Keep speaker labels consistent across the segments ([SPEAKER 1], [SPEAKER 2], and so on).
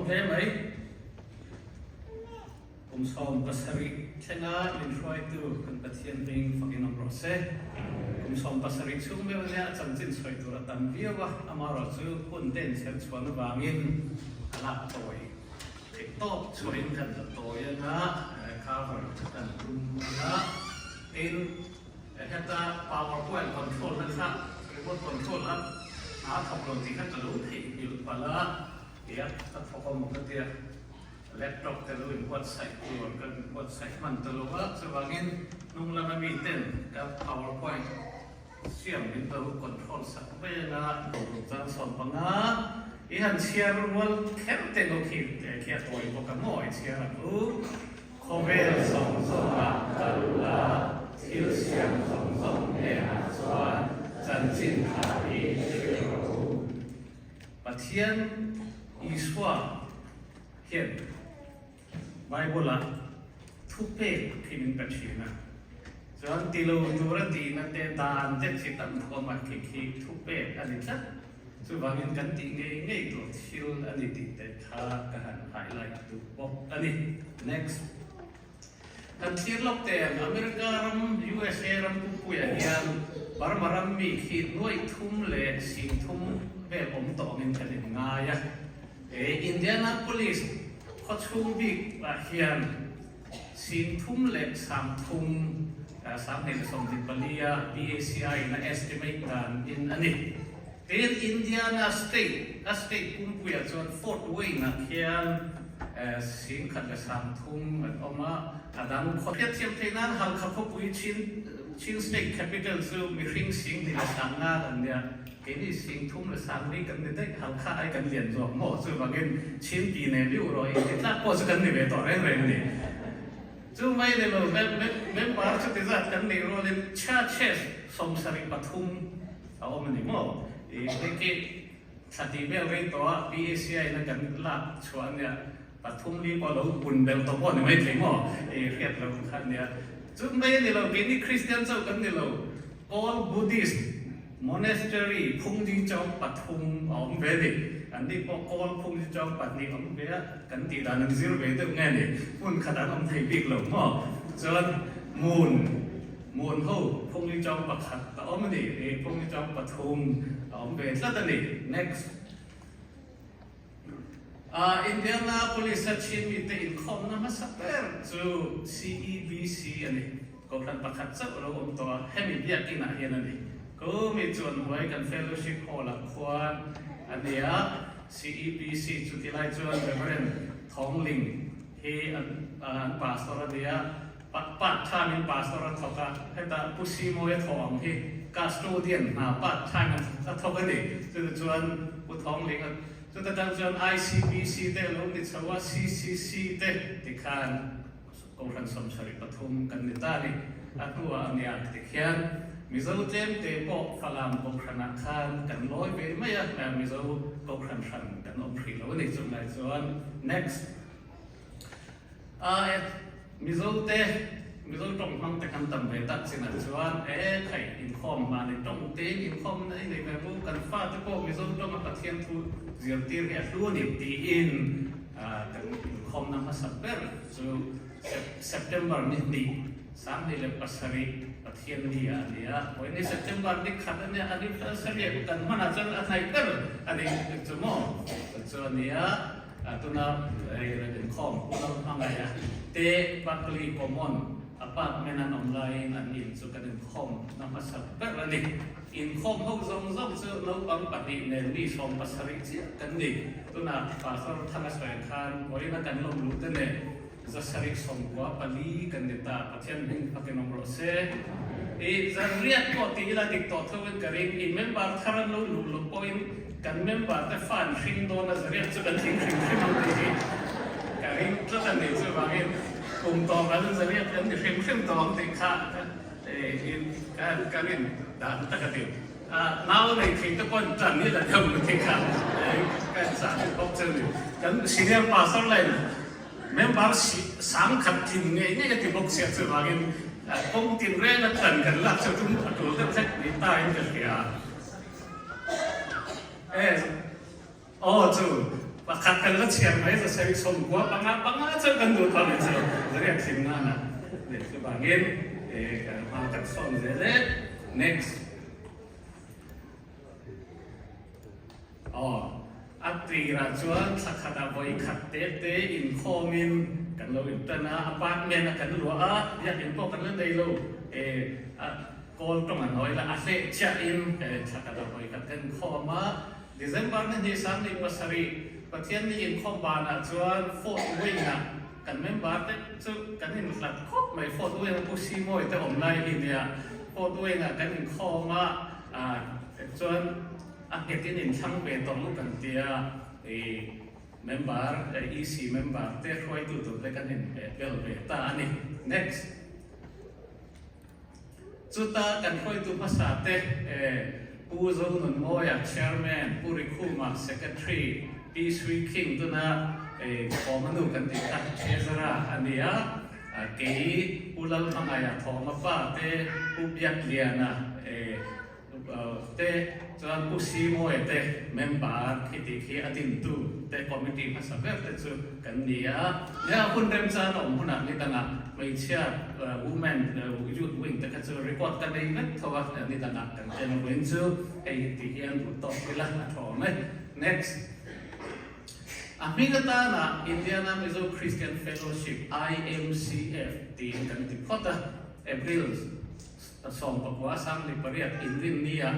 [SPEAKER 1] hle mai. Kum 17 thlenga min hruaitu kan Pathian hming fakin awm rawh se. Kum 17 chhung meuh nia a chanchin sawi tur a tam viau a, amaherawhchu hun te inchher chhuan avangin a lak tawi theih tawp chhuahin kan la tawi anga cover kan tum anga tin heta power point control na kha remote control a a thawk lo tih kha ka lo theihnghilh palh a, tia a thawk awm ka tia. Laptop te lo inbuatsaih tur kan inbuatsaih hman ta lo a, chuvangin hnung lama miten ka powerpoint siam min lo control sak mai anga chang 15 i han chhiar rual kher te lo khi khi a tawi bawk a maw i chhiar ang u. Khawvel zawng zawngah ka lut a, thil siam zawng zawng hnenah chuan chanchin tha hi hrilh rawh u. Pathian Isua hian Bible-ah thupek khi min pe thin a, chuan ti lo tura tihna te, dan te chi tam thawm a khi khi thupek a ni tlat. Chuvangin kan tih ngei ngei tur thil a ni tih te kha ka han highlight duh bawk a ni. Next. Kan thlir lawk teng, America ram, USA ram pumpuiah hian Burma ram mi khi nuaih thum leh sing thum vel awm tawh angin kan inngai a. He Indianapolis khawchhung bik ah hian sing thum leh sang thum, 2024 a BACI in a estimate dan in a ni. Tin, Indiana state, a state pumpuiah chuan Fort Wayne-ah khian 10,300 an awm a, a dang khaw hriatthiam theih nan Halkha khawpui Chin, Chin State Capital chu mihring 25,000 an nia, keini 34,000 kan ni daih, Halkha ai kan lian zawk maw? Chuvangin Chin ti nen riu rawh inti tlak pawh chu kan ni ve tawh reng reng a ni. Chu mai ni lo, member chuti zat kan nih rualin churches 73 A awm a ni maw? I hei khi thla tih vel rei tawh a BACI na kan lak chhuah a nia, pathum li pawh lo pun belh tawh pawh a ni maithei maw? I hriat loh kha a nia. Chu mai a ni lo, keini Kristian chauh kan ni lo, Kawl Buddhist Monastery phungji chawng pathum a awm ve a ni. An ni pawh Kawl phungji chawng pahnih awm ve a, kan tih dan an zir ve deuh nge ni? Hmun khat an awm thei bik lo maw? Chuan Moon. Muan ho phungli chang pakhat a awm a ni, i phungli chang pathum a awm ve tlat a ni. Next. Ah, Indianapolis a Chin mite inkhawmna hmasa ber chu CEBC a ni. Kohhran pakhat chauh a lo awm tawh a, hemi biakinn ah hian a ni. Kumi chuan hnuai kan fellowship hall ah khuan a ni a, CEBC chu tilai chuan Reverend Thawngling hi an pastor a ni a, Part time in pastor a thawk a, hetah Pu Simoy a thawh ang hi custodian hna part time a thawk a ni. Chutah chuan Pu Thawngling a, chuta tang chuan ICBC te a lo ni chho a, CCC te tikhan Kohhran 73 kan ni ta a ni. A hnuah a nia tikhian Mizo tlem te pawh Falam Kohhranah khan kan lawi ve mai a, Mizo Kohhran hran kan awm hrih lo a ni chunglai chuan. Next. A e, Mizo te, Mizo tawng hmang te kan tam ve tak chinah chuan e khaih inkhawm mahni tawng tein inkhawm na i nei ve mu, kan fate pawh Mizo tawnga Pathian thu zirtir hi a hlu a ni tiin kan inkhawmna hmasa ber chu September ni hnih, 2007 Pathian ni ah a ni a, vawiin September ni khat a nia, a ni fel sarih kan hmanah chuan a hnaih ber a ni chu maw chu a ni a. Tuna inkhawm Pu Lalhmangaia te Buckley Common apartment an awm laiin an in chu kan inkhawm na hmasa ber a ni. Inkhawm ho zawng zawng chu naupang pahnih nen mi 70 chiah kan ni. Tuna Pastor Thanga sawi khan vawiina kan lawm luh te nen 194 kan ni ta. Pathian hming fakin awm rawh se. I zanriat pawh ti ila dik tawh tho in ka ring. I member thar an lo luh loh pawhin Kan member te fan hring dawn a zariat chu kan tling hrim hrim ang tih hi ka ring tlat a ni. Chuvangin kum tawp an zariat kan ti hrim hrim tawh ang tih kha ka rin dan tak a ni. Nau nei thei te pawhin tan hi la deuh lu tih kha ka inzah duh bawk chu a ni. Kan senior pastor line member 10,000 tling ngei ngei a ti bawk sia chuvangin kawng tinreng a tan kan lak chu tum a tul deuh hlek ni ta in ka hria. E, aw chu. Pakhat kan la chhiar mai zasarih 95 panga chauh kan duh tawh ni chu zariat thlim nana leh chuvangin kan hma kan sawn zel e. Next. Aw, a tirah chuan thla khatah vawi khat te te inkhawmin kan lo intan a, apartment a kan luah a, biakinn pawh kan la nei lo e, a kawl tawng a nawi la, a hleh chiahin thla khatah vawi khat kan inkhawm a, December ni hnih 27 Pathian ni inkhawm banah chuan Fort Wayne-ah kan member te chu kan inhlat khawp mai, Fort Wayne-a Pu Simoy te awm lai hi nia, Fort Wayne-ah kan inkhawm a, chuan a nghetin inthlang ve tawh ang kan tia, i member, EC member te hruaitu tur te kan inhmeh bel ve ta a ni. Next. Chuta kan hruaitu hmasa te Pu Zonunmawia, Chairman, Pu Rikhuma, Secretary, Pi Sui King tuna Thawmanu kan tih kha Treasurer a ni a, kei Pu Lalhmangaia Thawma pa te, Pu Biakliana te chuan Pu Simawia te member khi tih khi a dintu te committee hmasa ber te chu kan ni a. Nia hun remchan a awm hunah ni dangah hmeichhia women youth wing te kha chu record ka nei vek tho a, ni dangah kan chen a vawiin chu hei ti hian duh tawk ila a tha awm e. Next. A hming atana Indiana Mizo Christian Fellowship, IMCF, tiin kan ti phawt a, April 19 18 inrinnia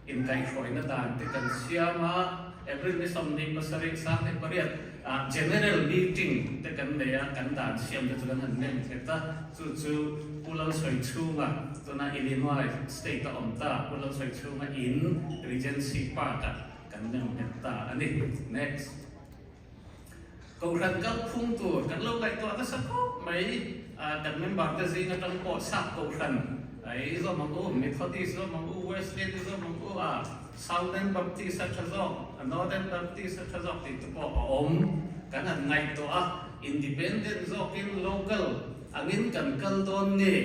[SPEAKER 1] inkaihhruaina dan te kan siam a, April ni 27 18 ah General Meeting te kan nei a, kan dan siam te chu kan han nem thet a, chu chu Pu Lalsawichhunga tuna Illinois State a awm ta, Pu Lalsawichhunga in Regency Park ah kan nem nghet ta a ni. Next. Kohhran kalphung tur kan lo ngaihtuah nasa khawp mai. Kan member te zing atang pawh sap kohhran i zawm ang u, Methodist zawm ang u, Wesleyan i zawm ang u a, Southern Baptist a tha zawk, Northern Baptist a tha zawk tih te pawh a awm. Kan han ngaihtuah a, independent zawkin local angin kan kal dawn nge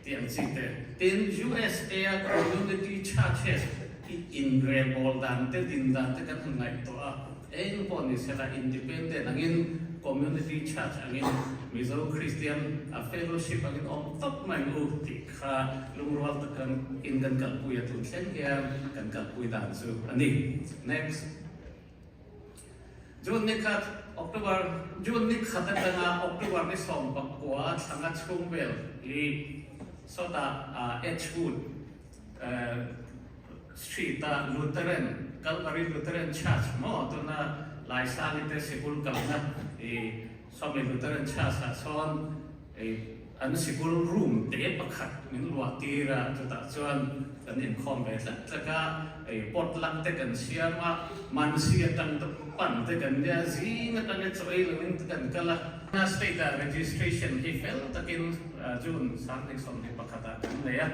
[SPEAKER 1] tih ang chi te. Tin, USA a community churches i inrelbawl dan te, din dan te kan han ngaihtuah a. Eng pawh ni sela independent angin community church angin Mizo Christian fellowship angin awm tawp mai ang u tih kha lungrual takin in kan kalpui a tun thleng hian kan kalpui dan chu a ni. Next. June ni khat October June ni khat atanga October ni 19 thlanga chhung vel hi sawtah Edgewood Street a Lutheran, Calvary Lutheran Church maw tuna Laisani te sikul kalna i sawmi Lutheran Church ah sawn i an sikul room te pakhat min luah tir a, chutah chuan kan inkhawm ve tlat tlat a, i potluck te kan siam a, Mansi atang te pan te kan nia, zing atanga chaw ei loin te kan kal a. State ah registration hi fel takin June 2021 ah kan nei a.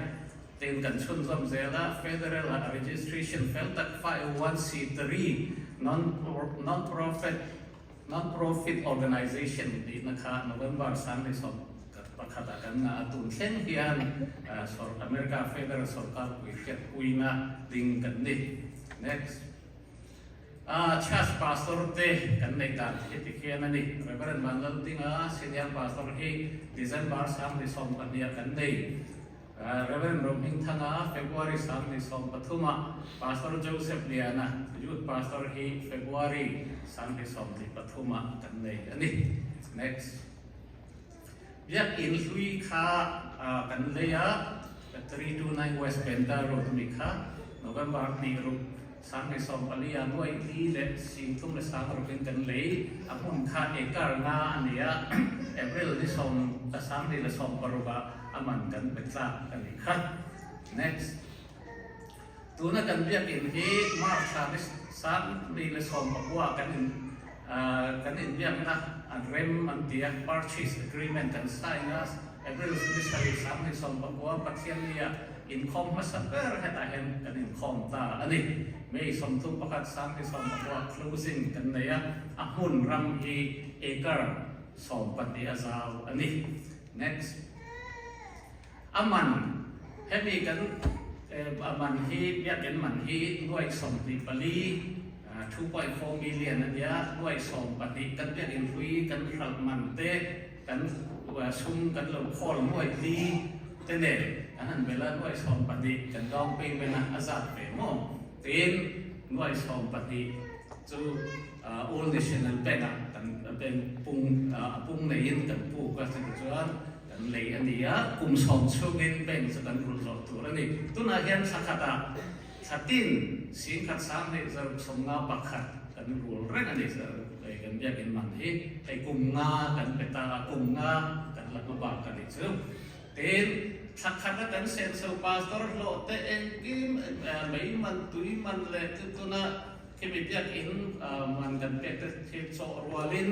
[SPEAKER 1] Tin kan chhunzawm zel a, Federal ah registration fel tak 501c3 non-profit non-profit organization tihna kha November 31 ah kan ngah a, tun thleng hian America Federal sorkar pui hriatpuina ding kan ni. Next. Church Pastor te kan neih dan heti khian a ni. Reverend Vanlaldinga Senior Pastor hi December 20 ah kan nei. Rev. Rohmingthanga, February 2013 ah Pastor Joseph Liana, Youth Pastor hi February 2023 ah kan nei a ni. Next. Biakinn hlui kha kan lei a, 329 West Penta Road ami kha November 2 2014 ah nuai li leh singthum leh sang rukin kan lei. A hmun kha acre nga a ni a, April ni sawm 2016 ah a man kan pe tlak a ni kha. Next. Tuna kan biakinn hi March thla ni 2019 kan in kan inbiakna an rem an ti a, purchase agreement kan sign a, April ni 7 2019 Pathian nia inkhawm hmasa ber hetah hian kan inkhawm ta a ni. May 31 2019 closing kan nei a, a hmun ram hi acre 12 a zau a ni. Next. A man, hemi kan a man hi, biakinn man hi nuai 24. 2.4 million a nia, nuai 12 kan biakinn hlui kan hralh man te, kan sum kan lo khawl nuai li te nen an han belh a, nuai 12 kan down payment a a zat ve maw? Tin, nuai 12 chu Old National Bank ah kan bank pung a pung neiin kan puk a, chutah chuan kan lei a ni a, kum sawm chhungin bank chu kan rulh zawh tur a ni. Tunah hian thla khatah Thla tin 10,000 651 kan rul reng a ni. Hei kan biakinn man hi hei kum nga kan pe ta a, kum nga kan la hma bak a ni chu. Tin, thla khat a kan senso pastor hlawh te engkim mei man, tui man leh chu tuna khimi biakinn man kan pek te khi chawh rualin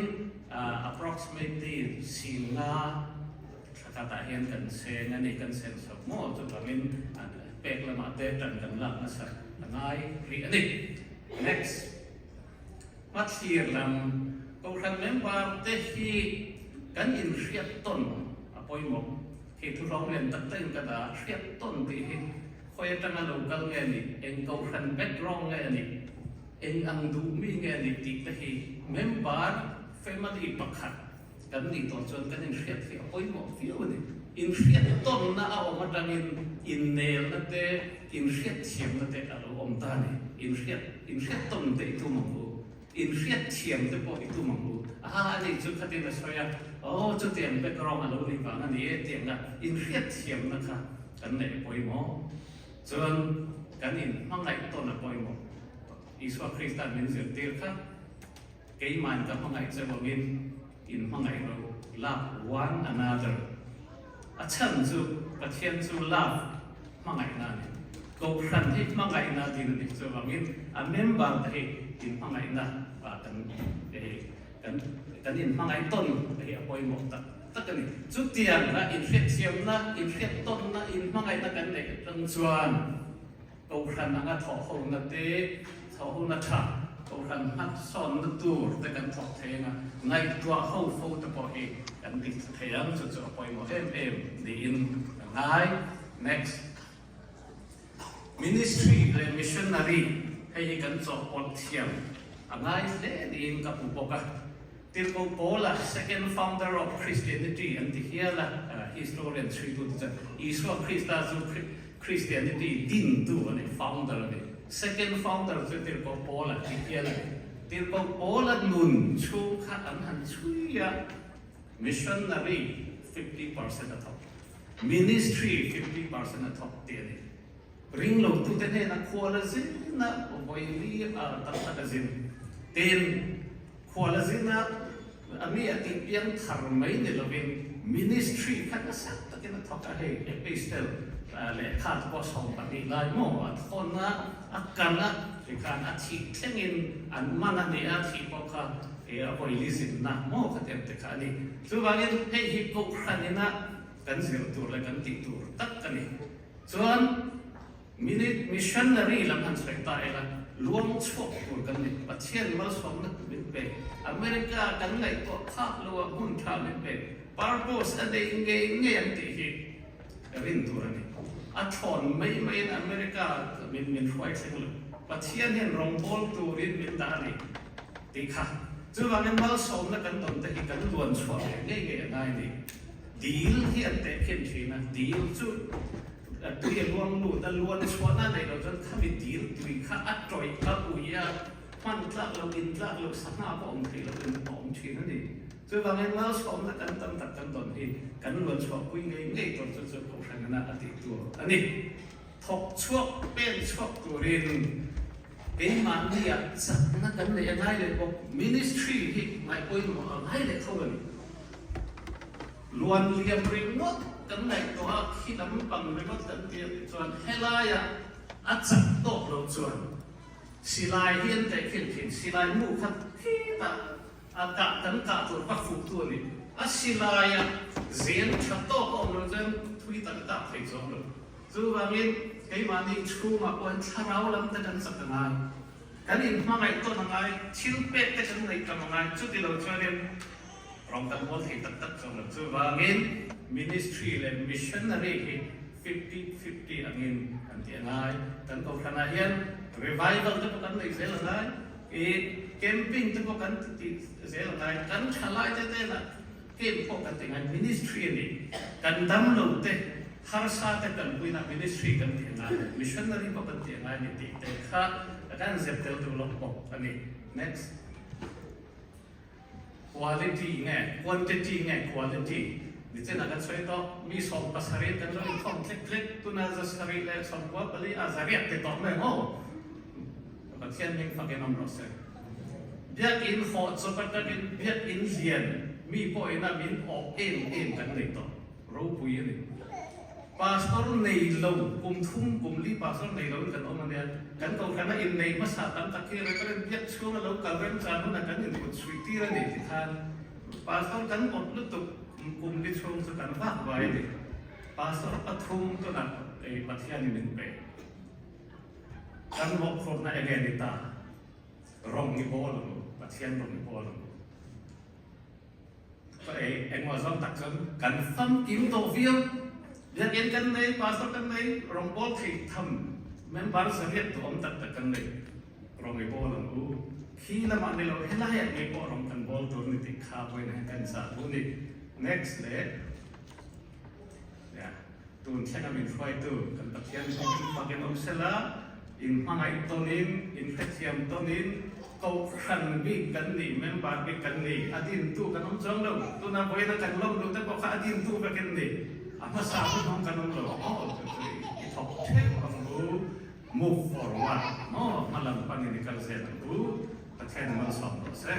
[SPEAKER 1] approximately 5,000 Thla khatah hian kan seng a ni, kan sen chho maw? Chuvangin pek lamah te tan kan lak nasa a ngai rih a ni. Next. Hmathlir lam Kohhran member te hi kan inhriat tawn a pawimawh. Khi thuhlawm lian tak takin ka dah a, hriat tawn tih hi khawi atanga lo kal nge a nih, eng kohhran background nge a nih, eng ang duh mi nge a nih tih te hi member family pakhat Kan nih tawh chuan kan inhriat hi a pawimawh viau a ni. Inhriat tawnna a awm atangin innelna te, inhriat thiamna te a lo awm ta a ni. Inhriat, inhriat tawn te i tum ang u. Inhriat thiam te pawh i tum ang u. Aha, ani chu khatin a sawi a, aw chutiang background a lo nih vang a ni e tiang a inhriat thiamna kha kan neih a pawimawh. Chuan kan inhmangaih tawn a pawimawh. Isua Krista'n min zirtir kha. Keimain ka hmangaih che vangin in hmangaih lo, love one another. A chhan chu Pathian chu love hmangaihna a ni. Kohhran hi hmangaihna din a ni. Chuvangin a member te hi in hmangaihna ah kan kan kan in hmangaih tawn te hi a pawimawh tak tak a ni. Chutiang a inhriatthiamna, inhriattawnna, inhmangaihna kan neih atang chuan Kohhran anga thawhhona te, thawhhona tha, kohhran hmasawnna tur te kan thawk thei anga ngaihtuah ho fo te pawh hi kan ti thei ang, chu chu a pawimawh em em niin ka ngai. Next. Ministry leh missionary hei hi kan chawhpawlh thiam a ngai hle niin ka hmu bawk a. Tirhkoh Paula, second founder of Christianity an ti hial a, historian chhuitute chuan Isua Krista chu Christianity dintu a ni, founder a ni. Second founder chu Tirhkoh Paula ti hial a ni. Tirhkoh Paula nun chhung kha an han chhui a, missionary 50% a thawk, ministry 50% a thawk tih a ni. Ringlotute hnenah khual a zin a, vawi a tam tak a zin. Tin, khual a zin a, a mi a tih piang thar mai ni lovin ministry kha nasa takin a thawk a, hei epistle lehkha te pawh 12 lai maw a thawn a, a kan a, tikhan a thih thlengin an man a ni a, thih pawh kha a vawi zinna maw khatiang te kha a ni. Chuvangin hei hi Kohhran ina kan zir tur leh kan tih tur tak a ni. Chuan minute missionary lam han sawi ta ila, luang chhuak tur kan ni. Pathian malsawmna min pe. America kan ngaihtuah phak lo a, hmun tha min pe. Purpose a nei ngei ngei ang tih hi rin tur a ni. A thlawn mai maiin America min min hruai thleng lo. Pathian hian rawngbâwl turin min dah a ni tih kha. Chuvangin malsawmna kan dawn te hi kan luan chhuah leh ngei ngei a ngai a ni. Dil hi an teh khin thin a, dil chu tui a luang lut a, luan chhuahna a neih loh chuan khami dil tui kha a tawih a ui a, hman tlak loh, in tlak loh, sangha pawh awm theih loh in a awm thin a ni. Chuvangin malsawmna kan tam tak kan dawn hi kan luan chhuahpui ngei ngei tur chu chu Kohhran ina a tih tur a ni. Thawk chhuak pen chhuak turin keimahnia chakna kan neih a ngai leh bawk. Ministry hi ngaihpawimawh a ngai leh tho a ni. Luan liam ringawt kan ngaihtuah a, khi lampang ringawt kan ti a tih chuan helaiah a chak tawk loh chuan silai hi an tehkhin thin. Silai mu kha khitah a kah kan kah tur kha fuhtu a ni. A silaia zen tha tawk a awm loh chuan thui tak a kah thei chuang lo. Chuvangin keimahni chhungah pawh hian thlarau lam te kan chak a ngai. Kan inhmangaih tawn a ngai, thil pek te kan ngaih tam a ngai. Chuti lo chuanin rawng kan hawl thei tak tak chuang lo. Chuvangin ministry leh missionary hi fifty fifty angin kan ti a ngai. Kan kohhranah hian revival te pawh kan nei zel a ngai. I camping te pawh kan ti zel a ngai, kan thalai te hnenah camp pawh kan ti ngai, ministry a ni. Kan damlo te, harsa te tanpuina ministry kan ti a ngai, missionary pawh kan ti a ngai a ni tih te kha kan zep tel duh lo bawk a ni. Next. Quality nge quantity nge quality nichin ah kan sawi tawh, mi 70 kan lo inkhawm tlek tlek, tuna 194 a zariat ti tawh mai ang aw. Pathian hming fakin awm rawh se. Biakinn hawh chawp atangin biakinn lian mi pawhin a min awh em em kan nei tawh. Ropui a ni. Pastor nei lo, kum thum, kum li pastor nei loin kan awm a nia. Kan kohhrana innei hmasa tam tak hi Reverend biak chhunga lo kal remchan hunah kan inkut chhuih tir a ni ti khan pastor kan awt lutuk kum li chhung chu kan vak vai a ni. Pastor pathum tunah Pathianin min pe. Kan mawhphurhna enge ni ta? Rawng i bawl ang u, Pathian rawng i bawl ang u. Ka ei engmaw zawng tak chuan kan famkim tawh viau. Biakinn kan nei, pastor kan nei, rawngbawl theih tham member zariat duhawm tak tak kan nei. Rawng i bawl ang u. Khi lamah ni lo, helaiah ngei pawh rawng kan bawl tur ni tih kha vawiin hian kan zah duh ni. Next leh. Yeah. Tun thlenga min hruaitu kan Pathian hming fakin awm sela, in hmangaih tawnin, in hrethiam tawnin, kohhran bik kan ni, member bik kan ni, a dintu kan awm chuang lo. Tuna vawiina kan lawm luh te pawh kha a dintu vekin ni, a hmasa hun hmang kan awm lo. Aw, chu chu i thawk theuh ang u, move forward, maw, hma lam panin i kal zel ang u, Pathian in malsawm rawh se.